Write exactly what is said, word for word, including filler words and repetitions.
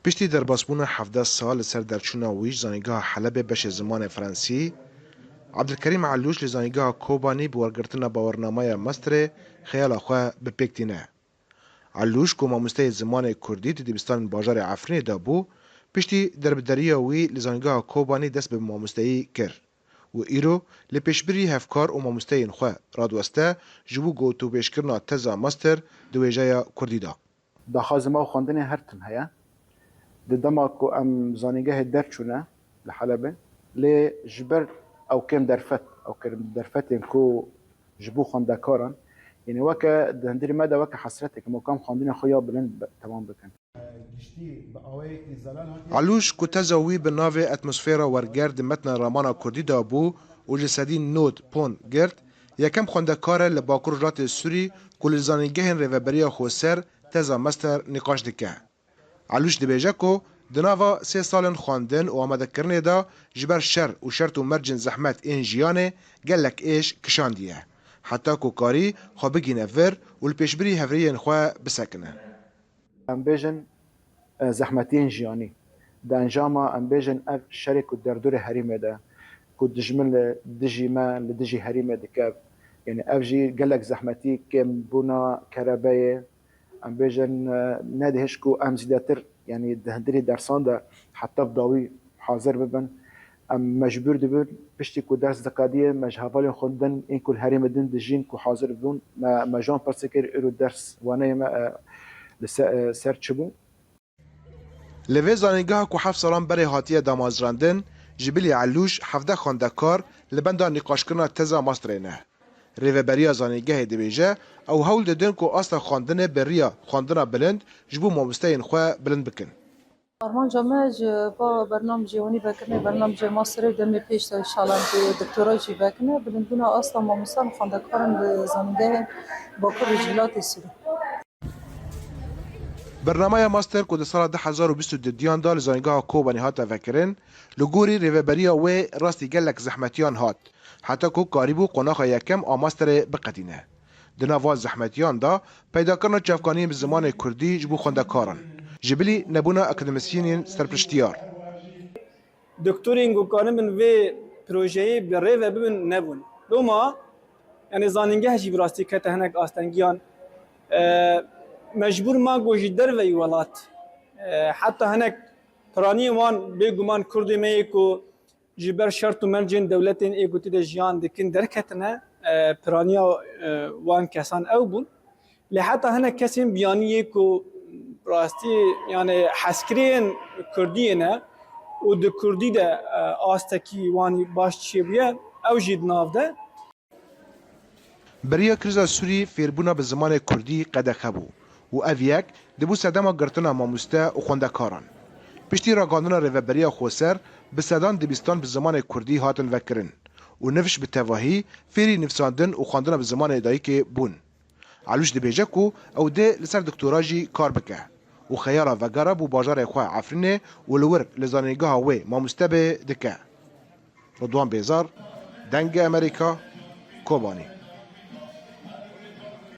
Piştî derbasbûna hevdeh sal li ser derçûna wî ji Zanîngeha Helebê beşê zimanê Frensî, Ebdilkerîm Elûş li Zanîngeha Kobanî bi wergirtina bawernameya masterê xeyala xwe bi pêk tîne. Elûş ku mamosteyê zimanê Kurdî di dibistanên bajarê Efrînê de bû, piştî derbederiya wî li Zanîngeha Kobanî dest bi mamosteyî kir û îro li pêşbirî hevkar û mamosteyên xwe radiweste ji bo gotûbêjkirina teza master di wêjeya Kurdî de. Daxwaza me û xwendinê her tim heye. Di dema ku em zanîngehê derçûne li Helebê, lê ji ber ew kêm derfet, ew kêm derfetên ku ji bo xwendekaran, yanî weke di hundirê me de weke hesretek, em weke em xwendina xwe ya bilind be-, temam bikin. Elûş ku teza wî bi navê Atmosfera Werger di metna ramana Kurdî de bû û ji sedî nod pon girt, yekem xwendekar e li Bakur Rojhilatê Sûrî ku li zanîngehên Rêveberiya Xweser teza master nîqaş dike. Elûş dibêje ku di nava sê salên xwendin û amadekirinê de ji ber şer û şert û mercên zehmet ên jiyanê gelek êş kişandiye. Heta ku karî xwe bigîne vir û li pêşbirî hevrêyên xwe bisekine. Em bêjin, e, zehmetiyên jiyanî. Di encama em bêjin ev şerê ku derdorê herêmê de, ku dijmin li dijî me, li dijî herêmê dike. Yanî ev jî gelek zehmetî, kêmbûna kerebeyê, em bêjin, e, nedihişt ku em zêdetir, yanî di hundirê dersan de heta bi dawî hazir bibin. Em mecbûr dibin, piştî ku ders diqediyê, me ji hevalên xwe din, ên ku li herêmê din dijîn ku hazir bûn, me, me ji wan pirsî kir, îro ders waneyê me, e, li se-, e, ser çi bû? Li vê zanîngeha ku heft salan berê hatiye damezrandin, ji bilî Elûş hevdeh xwendekar li benda nîqaşkirina teza masterê ne. Rêveberiya zanîngehê dibêje, ew hewl didin ku asta xwendinê bi riya xwendina bilind ji bo mamosteyên xwe bilind bikin. Armanca me ji va bernamecê hûnî vekirinê, bernamecê masterê demê pêş de înşallah bi doktora jî vekine, bilindbûna asta mamosteyan û xwendekaran li zanîngehên Bakur Rojhilatê Sûrî. Bernameya master ku di sala du hezar û bîst û duyan de li Zanîngeha Kobanî hate vekirin, li gorî rêveberiya wê rastî gelek zehmetiyan hat, heta ku karîbû qonaxa yekem a masterê biqedîne. Di nav van zehmetiyan de peydakirina çavkaniyên bi zimanê Kurdî ji bo xwendekaran, ji bilî nebûna akademîsyenên serpiştiyar. Doktorên ku karibin vê projeyê bi rê ve bibin nebûn. Loma, yanî zanîngeh jî bi rastî kete hinek astengiyan. E, mecbûr ma ku ji derveyî welat. E, heta hinek piraniyên wan bêguman Kurdê me yê ku ji ber şert û mercên dewletên ê ku tê de jiyan dikin derketine, e, piraniya, e, wan kesan ew bûn. Lê heta hinek kesên biyanî yê ku rastî, yani hezkiriyên Kurdiyê ne û di Kurdî de, e, astekî wan baş çêbûye, ew jî di nav de. Beriya krîza Sûrî fêrbûna bi zimanê Kurdî qedexe bû û ev yek dibû sedema girtina mamoste û xwendekaran. Piştî ragihandina Rêveberiya Xweser bi sedan dibistan bi zimanê Kurdî hatin vekirin û nifş bi tevahî fêrî nivsandin û xwendina bi zimanê dayikê bûn. Elûş dibêje ku ew dê li ser doktora jî kar bike û xeyala vegera bo bajarê xwe Efrînê û li wir li zanîngeha wê mamoste bê dike. Ridwan Bêzar, Dengê Amerîka, Kobanî.